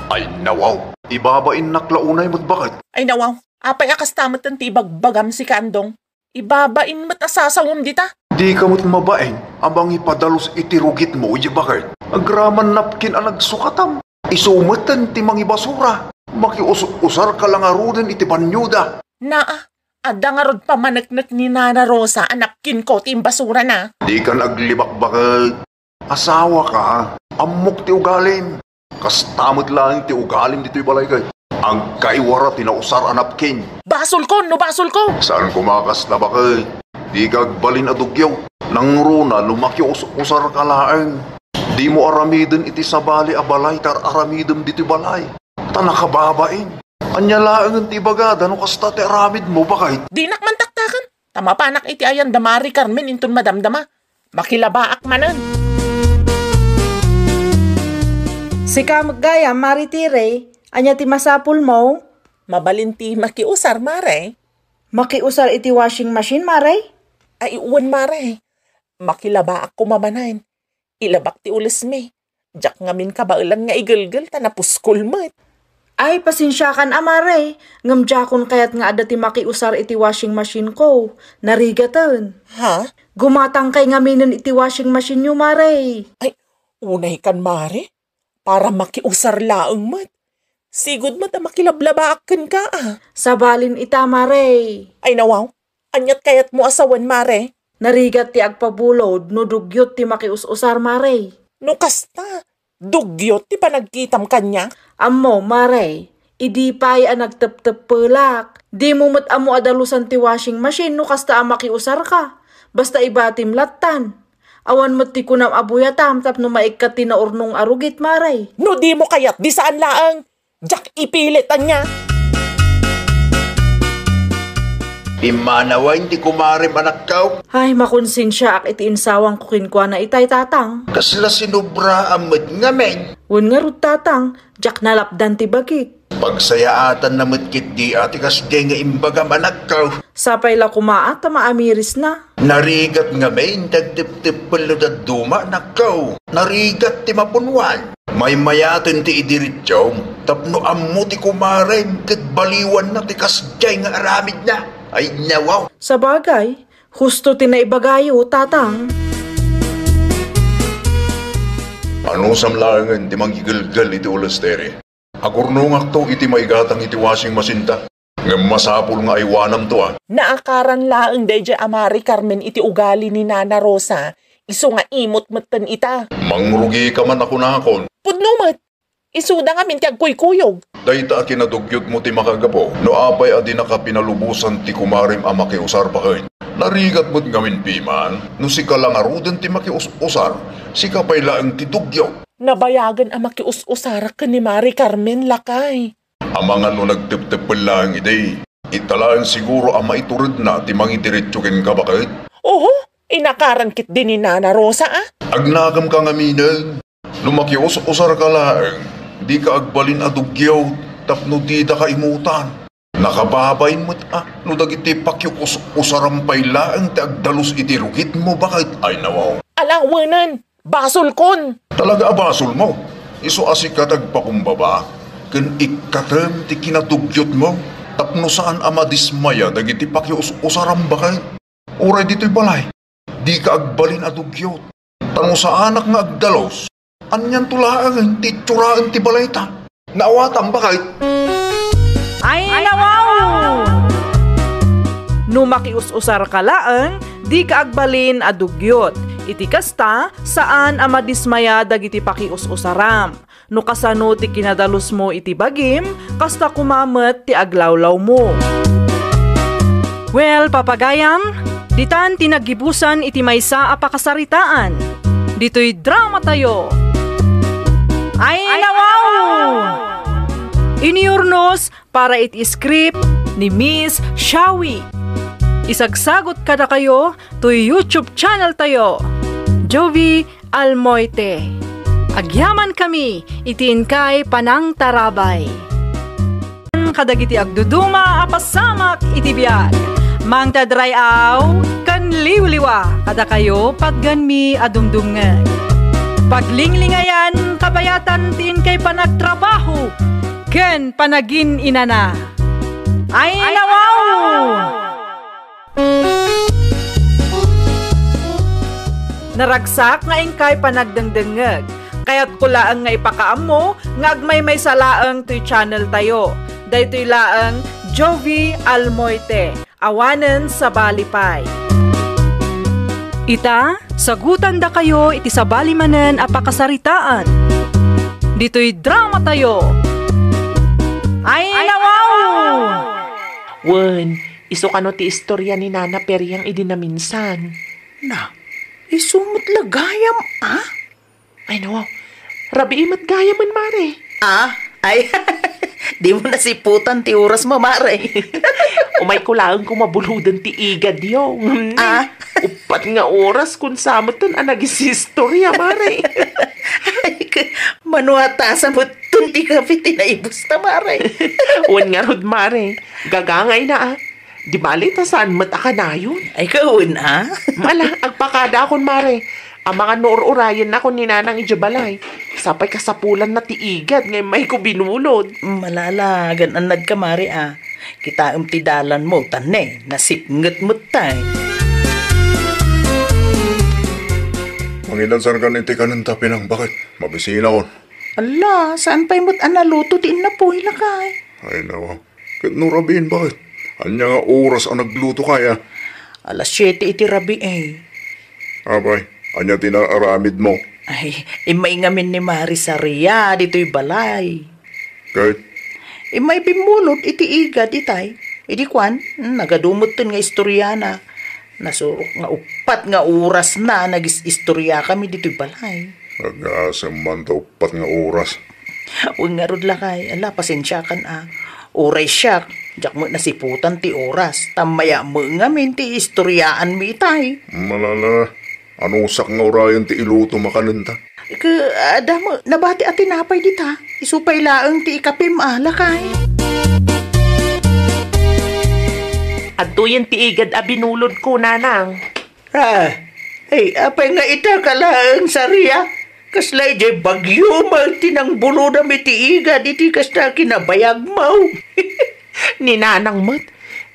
Ay, nawaw. Ibabainnak la unay met baket. Ay, nawaw. Apay a kasta metten ti ibagbagam, sika, Andong? Ibabain met a sasawem dita. Dika met mabain a mangipadalus iti rugitmo idiay baket. Agraman napkin a nagsukatam. Isu metten ti mangibasura. Makius-usarka la ngaruden iti banioda. Naa, adda ngarud pamaneknek ni Nana Rosa a napkinko ti imbasurana. Dikan aglibakbak. Asawaka, ammok ti ugalim. Kasta met laeng ti ugalim ditoy balay ket agkaiwara ti nausar a napkin. Basolko, no basolko! Saan koma kasta baket. Dika agbalin a dugyaw. Nangruna no makius-usarka laeng. Dimo aramiden iti sabali a balay ti ar-aramidem ditoy balay. Ta nakababain. Ania laengen ti ibagada no kasta ti aramidmo, baket? Dinak man taktaken, ta mapanak iti ayan da Mari Carmen inton madamdama. Makilabaak manen. Sika met gayam, Mari Tirey, ania ti masapulmo? Mabalin ti makiusar, Mare. Makiusar iti washing machine, Mare? Ay, wen, Mare. Makilabaak koma manen. Ilabak ti ulesmi. Diak ngamin kabaelan nga igelgel ta napuskol met. Ay, pasensiakan a, Mare, ngem diakon kayat nga adda ti makiusar iti washing machine ko. Narigaten. Ha? Gumatangkay ngaminen iti washing machine yo, Mare. Ay, unaykan, Mare. Para makiusar laeng met. Sigud met a makilablabaak kenka, a. Sabalin ita, Mare. Ay, nawaw. Aniat kayatmo a sawen, Mare? Narigat ti agpabulod no dugyot ti makius-usar, Mare. No kasta, dugyot ti panagkitam kaniak? Ammo, Mare, idi pay a nagtepteppelak. Dimo met ammo a dalusan ti washing machine no kasta a makiusarka. Basta ibatim lattan. Awan met ti kunam a buyatam tapno maikkat ti naurnong a rugit, Mare. No dimo kayat, di saan laeng. Diak ipilit, ania? Immanawen ti kumarem, anakko. Ay, makonsensiaak iti insawangko kenkuana itay, Tatang. Kasla sinobraan met ngamin. Wen ngarud, Tatang, diak nalapdan ti bagik. Pagsayaatanna met ketdi a ti kasdiay nga imbagam, anakko. Sapay la koma a ta maamirisna. Narigat ngamin ti agtepteppel no dadduma, anakko. Narigat ti mapunuan. Maymayaten ti idiretsum tapno ammo ti kumarem ket baliwanna ti kasdiay nga aramidna. Ay, nawaw. Sabagay, husto ti naibagayo, Tatang. Anusam laengen ti mangigelgel iti ules, Tere. Agurnongakto iti maigatang iti washing machine-ta. Ngem masapul nga aywanamto, a. Naakaran laeng daydiay a Mari Carmen iti ugali ni Nana Rosa, Isu nga imot metten ita. Mangrugika man a kunakon. Pudno met. Isuda ngamin ti agkuykuyog. Dayta a kinadugyotmo ti makagapu no apay a dinaka pinalubosan ti kumarem a makiusar baket. Narigat met ngamin piman no sika la ngaruden ti makius-usar, sika pay laeng ti dugyot. Nabayagen a makius-usarak ken ni Mari Carmen, lakay. Amangan no nagtepteppel laeng idi, ita laeng siguro a maituredna ti mangidiretso kenka baket. Oho, inakaran ketdi ni Nana Rosa a. Agnakemka ngaminen. No makius-usarka laeng, dika agbalin a dugyot tapno didaka imutan. Nakababain met a no dagiti pakius-usaram pay laeng ti agdalus iti rugitmo baket, ay nawaw. Ala, wenen, basolkon. Talaga a basolmo. Isu a sika ti agpakumbaba ken ikkatem ti kinadugyotmo tapno saan a madismaya dagiti pakius-usaram baket. Uray ditoy balay, dika agbalin a dugyot. Ta no saanak nga agdalus, anianto laeng ti itsuraen ti balayta? Naawatam baket. Ay, nawaw! No makius-usarka laeng, dika agbalin a dugyot. Iti kasta, saan a madismaya dagiti pakius-usaram. No kasano ti kinadalusmo iti bagim, kasta koma met ti aglawlawmo. Well, papagayam, ditan ti naggibusan iti maysa a pakasaritaan. Ditoy dramatayo. Ay, nawaw! Inurnos para iti script ni Miss Shawi. Isagsagot kadakayo toy YouTube channel tayo, Jovi Almoite. Agyamankami iti inkay panangtarabay. Kadagiti agduduma a pasamak iti biag, mangted ray-aw ken liwliwa kadakayo patgenmi a dumdumngeg. Paglinglingayan kabayatan ti inkay panagtrabaho ken panagin-inana. Ay, nawaw! Naragsak nga inkay panagdengdengngeg. Kayatko laeng nga ipakaammo nga agmaymaysa laeng toy channel tayo. Daytoy laeng Jovi Almoite, awanen sabali pay. Ita, sagutandakayo iti sabali manen a pakasaritaan. Ditoy dramatayo. Ay, nawaw! Wen, isu kano ti istoria ni Nana Periang idi naminsan? Na, isu met la gayam, a? Ay, no. Rabii met gayamen, Mare. A? Ay, dimo nasiputan ti orasmo, Mare. Umayko laeng koma buludan ti igadyo. Ah? Uppat nga oras kun sa metten a nagisistoria, Mare. Ay, ka-, mano a tasa metten ti kape ti naibusta, Mare. Wen ngarud, Mare. Gagangayna, a. Di bale ta saan met a kanayon? Ay, kawen, a? Mala, agpakadaakon, Mare. Amangan no ur-urayennakon ni Nanang idiay balay. Sapay kasapulanna ti igad nga immayko binulod. Malala, gan-annadka, Mare, a. Kitaem ti dalanmo, ta ne, nasipnget met tay. Mangidansankan iti kanenta, Pinang, baket? Mabisinakon. Ala, saan pay met a naluto ti innapuy, lakay? Ay, nawa. Ket no rabiin, baket? Ania nga oras a nagluto kaya? Alas siete iti rabii. Apay, ania ti naaramidmo? Ay, immay ngamin ni Mari Saria ditoy balay. Ket? Immay bimmulod iti igad itay. Idi kuan, hmm, nagadu metten nga istoriana. Nasurok nga uppat nga orasna nagis-istoriakami ditoy balay. Agasem man ta uppat nga oras. Wen ngarud, lakay, ala, pasensiakan a. Uray siak, diak met nasiputan ti oras, ta mayat met ngamin ti istoriaanmi itay. Malala, anusak nga urayen ti ilutom a kanenta? Ke, adda met, nabati a tinapay dita, isu pay laeng ti ikapim a, lakay. Adtoyen ti igad a binulodko, Nanang. Ah, ay, apay nga ita ka laeng, Saria? Kasla idiay bagyo met ti nangbulodam iti igad iti kasta kinabayagmo. Ni Nanang met,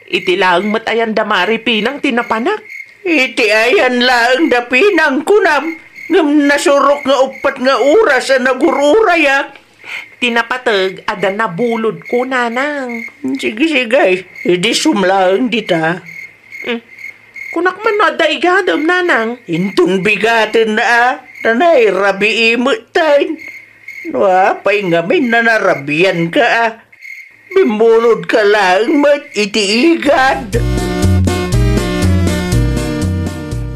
iti laeng met ayan da Mari Pinang ti napanak. Iti ayan laeng da Pinang kunam, ngem nasurok nga uppat nga oras a nagur-urayak. Ti napateg, adda nabulodko, Nanang. Sige, sige. Idi sumlaeng dita. Mm. Kunak man no adda igadem, nanang. Inton bigaten a, nanay, rabii metten. No apay ngamin nanarabian ka a. Bimmulod ka laeng met iti igad.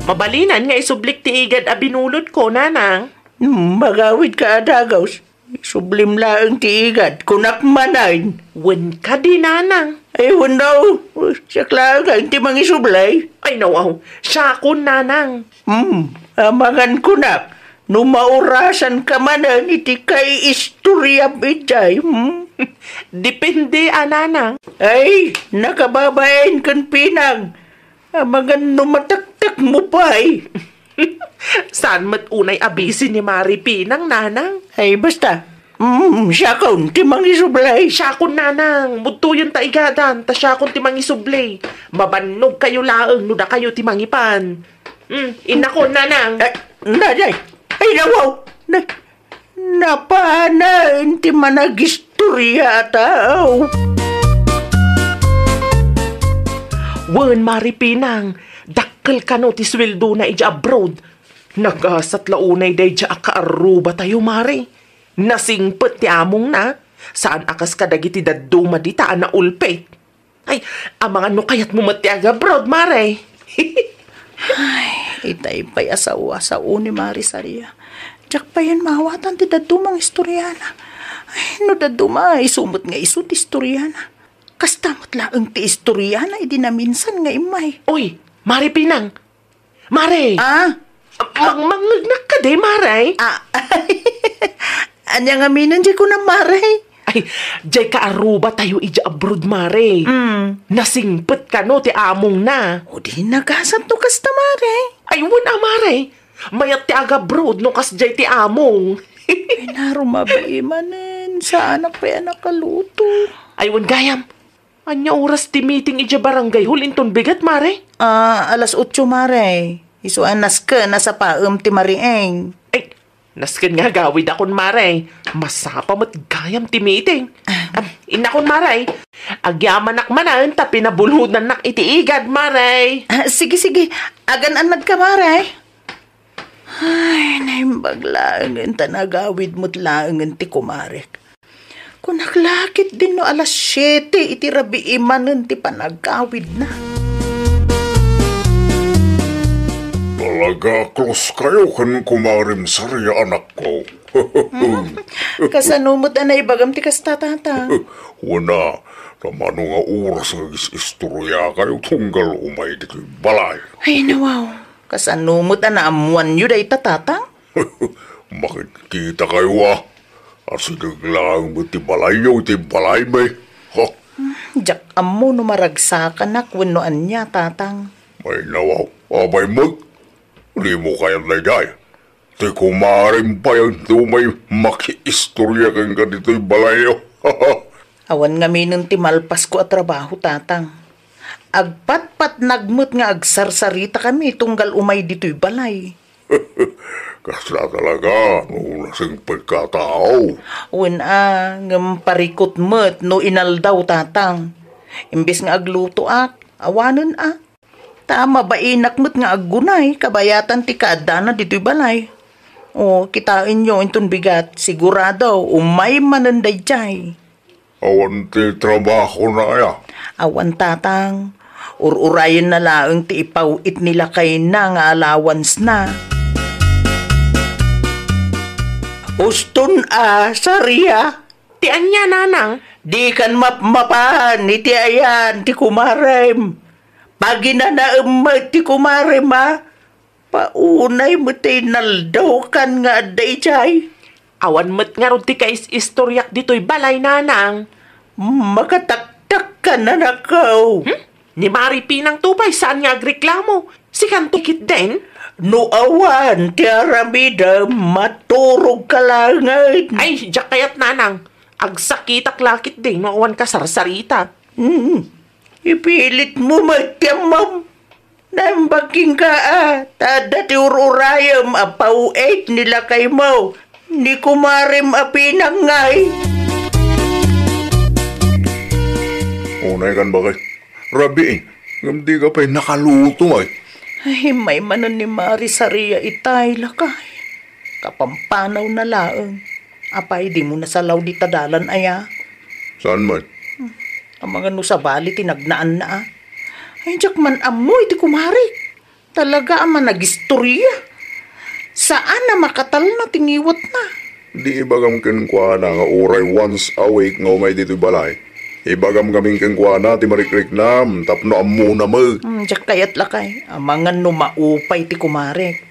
Mabalinan nga isublik ti igad a binulod ko, nanang. Hmm, magawid ka a dagus. Isublim laeng ti igad, kunak manen. Wen kadi, nanang. Ay, wenno. Siak laeng ti mangisubli. Ay, nawaw. Siakon, nanang. Hmm, amangan kunak. No maurasan ka manen iti kaiistoriam idiay, hmm? Depende a, nanang. Ay, nakababain ken Pinang. Amangan no mataktak mo pay. Saan met unay a bisi ni Mari Pinang, nanang? Ay, basta. Mm, siakon ti mangisubli. Siakon, nanang. Budtoyen ta igadan, ta siakon ti mangisubli. Mabannog kayo laeng no dakayo ti mangipan. Mm, innakon, nanang. Ay, naday. Ay, nawaw. Na, napanen ti managistorya a tao. Wen, Mari Pinang, dakkel kano ti sueldona idiay abroad. Nagasat la unay daydiay a kaarrubatayo, Mari. Nasingpet ti amongna. Saan a kas kadagiti dadduma dita a naulpit. Ay, amangan no kayatmo met ti agabroad, Mare. Ay, itay pay a sao a sao ni Mari Saria. Diak payen maawatan ti dadduma nga istoriana. Ay, no dadduma, isu met nga isu ti istoriana. Kasta met laeng ti istoriana idi naminsan nga immay. Oy, Mari Pinang, Mare! Ah? Mag-, mangngegnak kadi, Mare? Ah, ania ngamin diay kunam, Mare? Ay, diay kaarrubatayo idiay abroad, Mare. Mm. Nasingpet kano ti amongna. O di nagasat no kasta, Mare. Ay, wen a, Mare. Mayat ti agabroad no kasdiay ti among. Ay, narumabi manen. Saanak pay a nakaluto. Ay, wen gayam. Ania oras ti meeting idiay barangay hall inton bigat, Mare? Ah, alas otso, Mare. Isu a nasken a sapaem ti mariing. Ay, nasken nga agawidakon, Mare. Masapa met gayam ti meeting. Ah. Ah, innakon, Mare. Agyamanak manen ta pinabulodannak iti igad, Mare. Ah, sige, sige. Agan-annad ka, Mare. Ay, naimbag laengen ta nagawid met laengen ti kumarek. Kunak la ketdin no alas siete iti rabii manen ti panagawidna. Talaga, close kayo ken kumarem Saria, anakko. Hmm? Kasano met a naibagam ti kasta, Tatang? Wen a, ta mano nga oras nga agis-istorya kayo tunggal umay ditoy balay? Ay, nawaw. Kasano met a naammoanyo dayta, Tatang? Makitkita kayo, a. Asideg laeng met ti balayyo iti balaymi. Ha? Hmm, diak ammo no maragsakanak wenno ania, Tatang. Ay, nawaw. Apay met? Dimo kayat daydiay. Ti kumarem pay a umay makiistorya kenka ditoy balayyo. Awan ngaminen ti malpasko a trabaho, Tatang. Agpatpatnag met nga agsarsaritakami tunggal umay ditoy balay. Kasla talaga no nasingpet ka a tao. Wen a, ngem parikut met no inaldaw, Tatang. Imbes nga aglutoak, awanen a. Ta mabainak met nga aggunay kabayatan ti kaaddana ditoy balay. O, kitaenyo inton bigat, sigurado, umay manen daydiay. Awan ti trabahona aya? Awan, Tatang. Ur-urayenna laeng ti ipaw-it ni lakayna nga allowance-na. Uston a, Saria. Ti ania, Nanang? Dikan mapmapan iti ayan ti kumarem. Paginanaem met ti kumarem, a. Paunay met ti inaldaw kan nga adda idiay. Awan met ngarud ti kais-istoriak ditoy balay, Nanang. Makataktakkan, anakko. Hmm? Ni Mari Pinang to pay saan nga agreklamo. Sikanto ketdin? No awan ti aramidem, maturog ka laengen. Ay, diak kayat, Nanang. Agsakitak la ketdi no awan kasarsarita. Hmm. Ipilitmo met ti ammom. Naimbag kenka, a, ta adda ti ur-urayem a paw-it ni lakaymo, ni kumarem a Pinang ngay. Unay kan, bakay. Rabii, ngem dika pay nakaluto, ay. Ay, immay manen ni Mari Saria itay, lakay. Kapampanawna laeng. Apay, dimo nasalaw dita dalan, aya? Saan man? Amangan no sabali ti nagnaanna, a. Ay, diak man ammo iti kumarik. Talaga a managistoria. Saan a makatalna ti ngiwatna. Di ibagam kenkuana nga uray once a week nga umay ditoy balay. Ibagam ngamin kenkuana ti marikriknam tapno ammona met. Hmm, diak kayat, lakay. Amangan no maupay ti kumarik.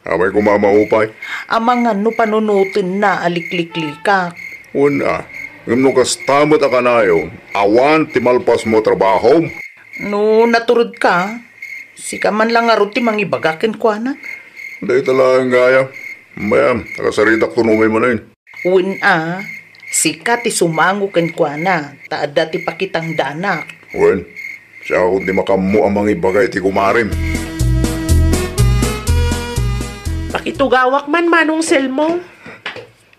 Apay koma a maupay? Amangan no panunotenna a likliklikak. Wen a, ngem no kasta met a kanayon, awan ti malpasmo a trabahom. No naturedka, sika man la ngarud ti mangibaga kenkuana. Dayta laeng gayam. Mayam, nakasaritak to no umay manen. Wen a, sika ti sumango kenkuana, ta adda ti pakitangdanak. Wen, siakon ti makaammo a mangibaga iti kumarim. Pakitugawak man, Manong Selmo.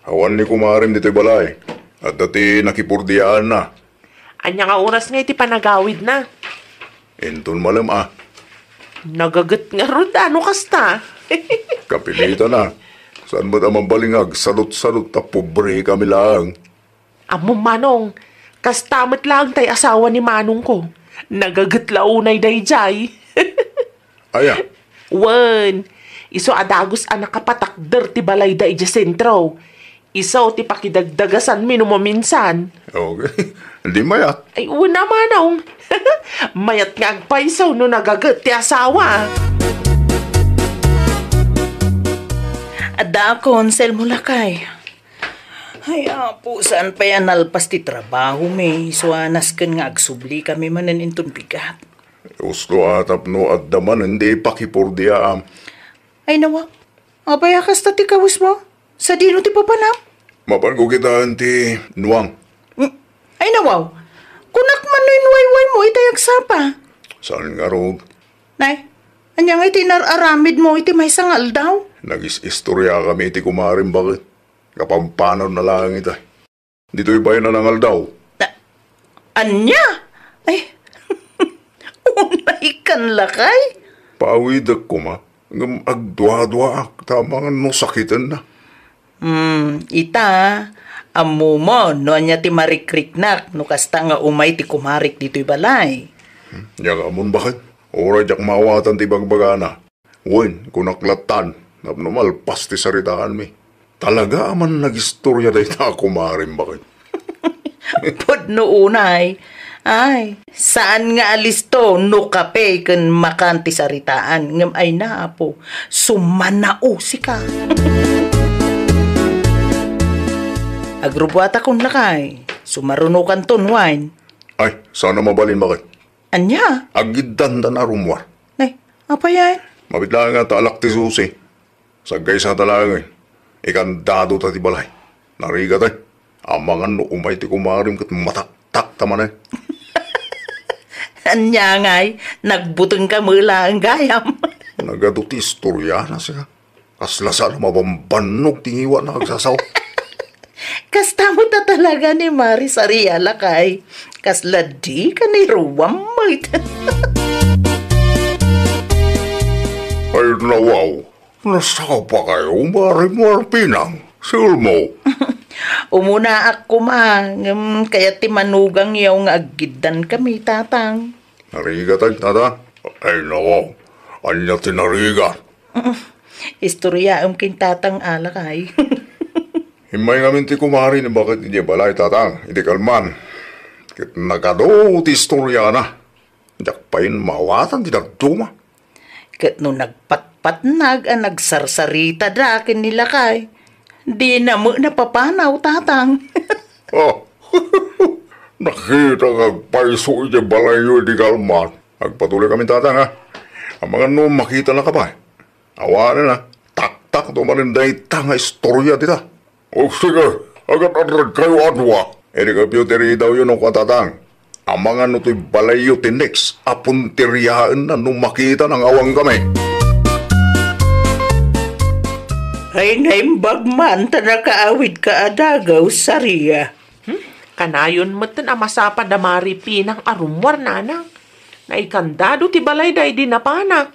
Awan ni kumarim ditoy balay. Adda ti nakipurdiaanna. Ania nga oras nga iti panagawidna? Inton malem a. Nagaget ngarud a no kasta. Kapilitan a. Saan met a mabalin nga agsadutsadut ta pobre kami laeng? Ammom, Manong, kasta met laeng tay asawa ni Manongko. Nagaget la unay daydiay. Aya? Wen, isu a dagus a nakapatakder ti balayda idiay sentro. Isu ti pakidagdagasanmi no maminsan. Okay. Di mayat. Ay, wen a, Manong. Mayat nga agpayso no nagaget ti asawa. Adda a konsel mo, lakay. Ay, Apo, saan pay a nalpas ti trabahomi? Isu a nasken nga agsubli kami manen inton bigat. Usto a tapno adda manen di pakipurdiaam. Ay, nawaw. Apay a kasta ti kawesmo? Sadino ti papanam? Mapanko kitaen ti nuang. Mm. Ay, nawaw. Kunak man no inwaywaymo itay agsapa. Saan ngarud? Nay, ania nga iti inar-aramidmo iti maysa nga aldaw? Nagis-istoriakami iti kumarim baket. Kapampanaw na laeng ita. Ditoy bayan a nangaldaw. Na, ania? Ay, unay kan lakay? Paawidek koma, ngem agduaduaak, ta amangan no sakiten na. Hmm, ita, ammo mo no ania ti marikriknak no kasta nga umay ti kumarik ditoy balay. Hmm, nia nga ammon baket, uray diak maawatan ti bagbagana. Wen, kunak lattan, tapno malpas ti saritaanmi. Talaga a man nagistoria dayta a kumarim baket. Pudno unay. Ay, saan nga alisto no kape ken makan ti saritaan, ngem ay na, Apo, sumanausika. Agrubuatakon lakay, sumarunokanton wine. Ay, saan a mabalin baket. Ania? Agiddan ta na rummuar. Nay, apay ay? Mabit laeng nga ta alak ti susi. Saggaysata laengen. Ikandado ta ti balay. Narigat ay. Amangan no umay ti kumarim ket mataktak ta manen. Ania ngay, nagbuteng ka met laeng gayam. Nagadu ti istoriana, sika. Kasla saan a mabambannog ti ngiwatna agsasao. Kasta met a talaga ni Mari Saria, lakay. Kasla di ka ni ruam met. Ay, nawaw. Nasapa kayo, Mari Marpinang? Siulmo. Umunaak koma, ngem kayat ti manugang yaw nga aggiddan kami, Tatang. Narigat ay, Tatang. Ay, nawaw. Ania ti narigat? Istoryaem ken Tatang a lakay. Immay ngamin ti kumari ni baket idiay balay, Tatang, idi kalman. Ket nagadu ti istoriana. Diak pay maawatan ti dadduma. Ket no nagpatpatnag a nagsarsaritada ken ni lakay, dina met napapanaw, Tatang. Oh, nakita nga agpayso iti balayyo idi kalman. Agpatuloy kami, Tatang, ha? Amangan no makita na ka pay. Awanen, ha? Taktak to manen dayta nga istorya dita. O sige, agat-adrag kayo a dua. Idi kayo ti ridawyo no katatang. Amangan no toy balayyo ti next a punteriaenna no makita nang awan kami. Ay, naimbag man ta nakaawid ka a dagaw, Saria. Hmm? Kanayon metten a masapa da Mari Pinang a rummuar, nanang. Naikandado ti balayda idi napanak.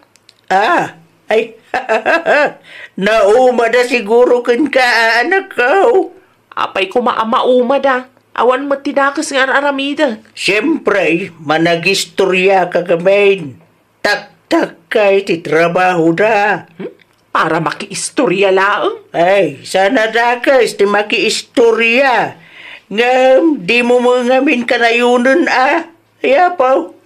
Ah, ay, naumada siguro kenka, a, anakko. Apay koma a maumada? Awan met ti dakes nga ar-aramidek. Siempre, managistoriaka ngamin. Taktakka iti trabahoda. Hmm? Para makiistorya laeng? Ay, saan a dakes ti makiistorya. Ngem, dimo met ngamin kanayonen, a? Ay, apo.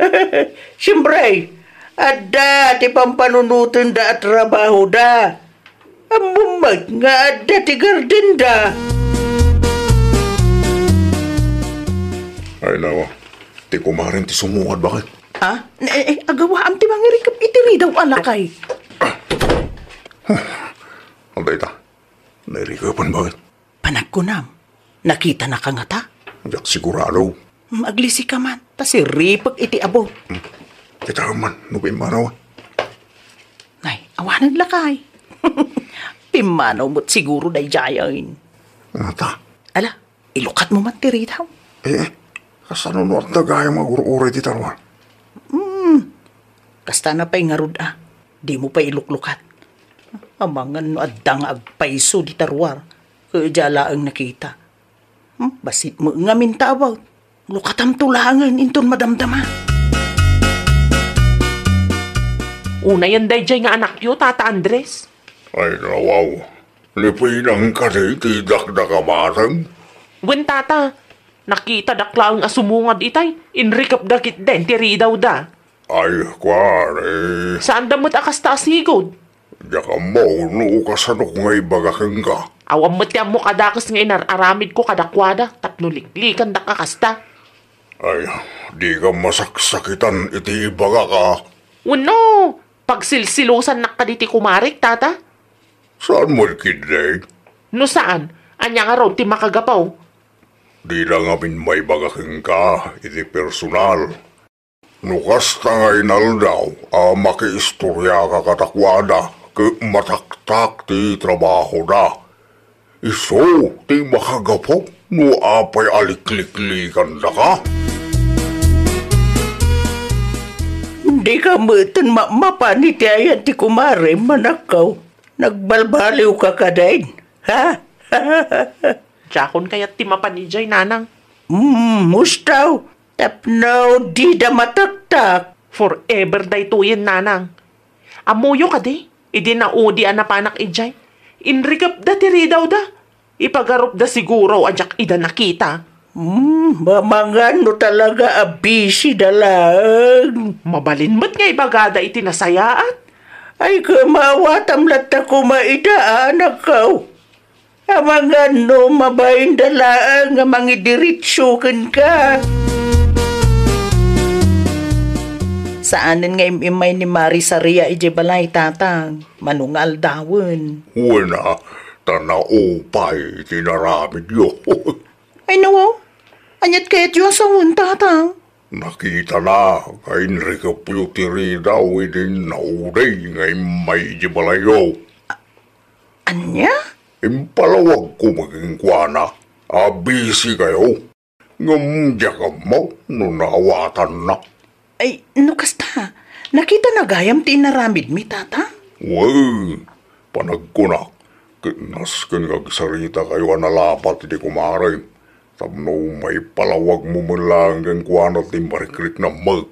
Siempre, adda ti pampanunotenda a trabahoda. Ammom met nga adda ti gardenda. Ay, nawa. Ti kumarem ti sumungad, baket? Ha? Eh, eh, agawaam ti mangirikep iti ridaw a lakay. Anta ita? Nairikepen, baket? Panagkunam, nakitanaka ngata? Diak sigurado. Hmm, aglisika man, ta siripek iti abo. Hmm. Kita man, no pimmanaw. Nay, awanen lakay. Pimmanaw met siguro daydiayen. Ngata? Ala, ilukatmo man ti ridaw. Eh, eh, kasano no adda gayam nga agur-uray ti taruar? Hmm, kastana pay ngarud a. Dimo pay iluklukat. Amangan no adda nga agpayso di taruar. Ket dia laeng nakita. Hmm, bassit met ngamin ta about. Lukatamto laengen inton madamdama. Unayen daydiay nga anakyo, Tata Andres. Ay, nawaw. Lipinang kadi ti dakdakamateng? Wen, Tata. Nakitadak laeng a sumungad itay. Inrikepda ketdin ti ridawda. Ay, kuan, eh. Saanda met a kasta a sigud. Diak ammo no kasano nga ibaga kenka. Awan met ti ammok a dakes nga inar-aramidko kadakuada tapno liklikandak a kasta. Ay, dika masaksakitan iti ibagak a. Wenno, pagsilsilusannak kadi ti kumarek, Tata? Saan met ketdi? No saan, ania ngarud ti makagapu? Dina ngamin maibaga kenka iti personal. No kasta nga inaldaw a makiistoriaka kadakuada ket mataktak ti trabahoda, isu ti makagapu no apay a likliklikandaka. Dika metten mapmapan iti ayan ti kumarem, anakko. Nagbalbaliwka kadin, ha? Diakon kayat ti mapan idiay, nanang. Mm, mustaw. Tapno dida mataktak. Forever daytoyen, nanang. Ammoyo kadi, idi naudi a napanak idiay, inrikepda ti ridawda. Ipagarupda siguro a diak ida nakita. Hmm, mamangano talaga a busy da laeng. Mabalin met nga ibagada iti nasayaat. Ay, kamawatam latta koma ida, anakko. Amangan no mabain da laeng nga mangidiritso kenka. Saanen nga im-immay ni Mari Saria idiay balay, Tatang. Mano nga aldawen. Wen a, ta naupay ti inaramidyo. Ay, nawaw. Aniat kayatyo a sawen, Tatang? Nakitana nga inrikepyo ti ridaw idi naudi nga immay idiay balayyo. Ania? Impalawagko met kenkuana a busy kayo. Ngem diak ammo no naawatanna. Ay, no kasta, nakitana gayam ti inaramidmi, Tatang? Wen, panagkunak, ket nasken nga agsaritakayo a nalapat iti kumarem, tapno maipalawagmo met laeng kenkuana ti marikriknammo.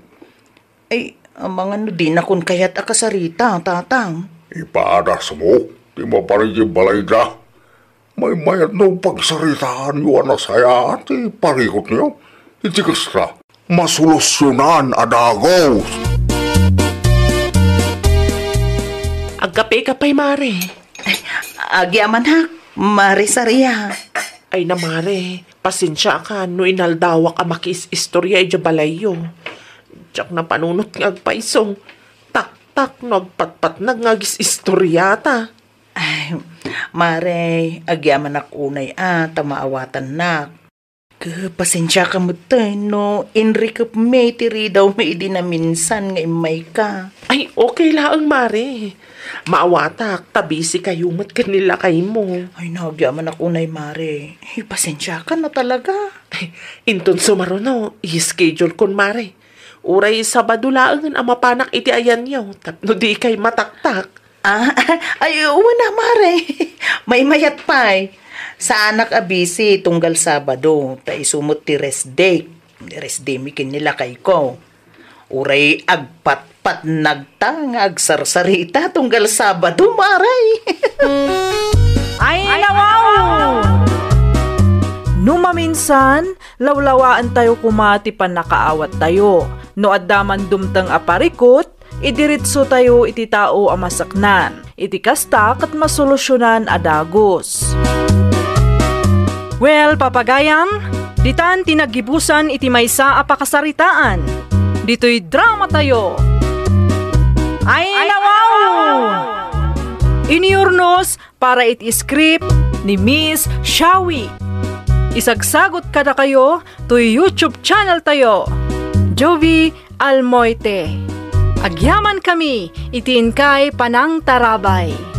Ay, amangan no dinakon kayat a kasarita, Tatang. Ipadasmo ti mapan idiay balayda. Maymayat no pagsaritaanyo a nasayaat ti parikutyo. Iti kasta, masolusyonan a dagus. Agkape ka pay, Mare. Ay, agyamanak, Mare Saria. Ay na, Mare, pasensiakan no inaldawak a makiis-istorya idiay balayyo. Diak napanunot nga agpayso. Taktak no agpatpatnag nga agis-istoryata. Ay, Mare, agyamanak unay a ta maawatannak. Ket pasensiaka metten no inrikepmi ti ridawmi idi naminsan nga immayka. Ay, okay laeng, Mare. Maawatak ta busy kayo met ken ni lakaymo. Ay, nagyamanak unay, Mare. Ay, pasensiaka na talaga. Ay, inton sumaruno, i-schedule kon, Mare. Uray Sabado laengen a mapanak iti ayanyo tapno dikay mataktak. Ah, ay, wen a, Mare. Maymayat pay. Saanak a busy tunggal Sabado, ta isu met ti rest day. Rest day mi ken ni lakayko. Uray agpatpatnagta nga agsarsarita tunggal Sabado, Mare. Ay, nawaw! No maminsan, lawlawaentayo koma ti pannakaawattayo. No adda man dumteng a parikut, idiretsotayo iti tao a masaknan. Iti kasta, ket masolusyonan a dagus. Well, papagayam, ditan ti naggibusan iti maysa a pakasaritaan. Ditoy dramatayo. Ay, nawaw! Iniurnos para iti script ni Miss Shawi. Isagsagot kadakayo toy YouTube channel tayo, Jovi Almoite. Agyaman kami iti inkay panangtarabay.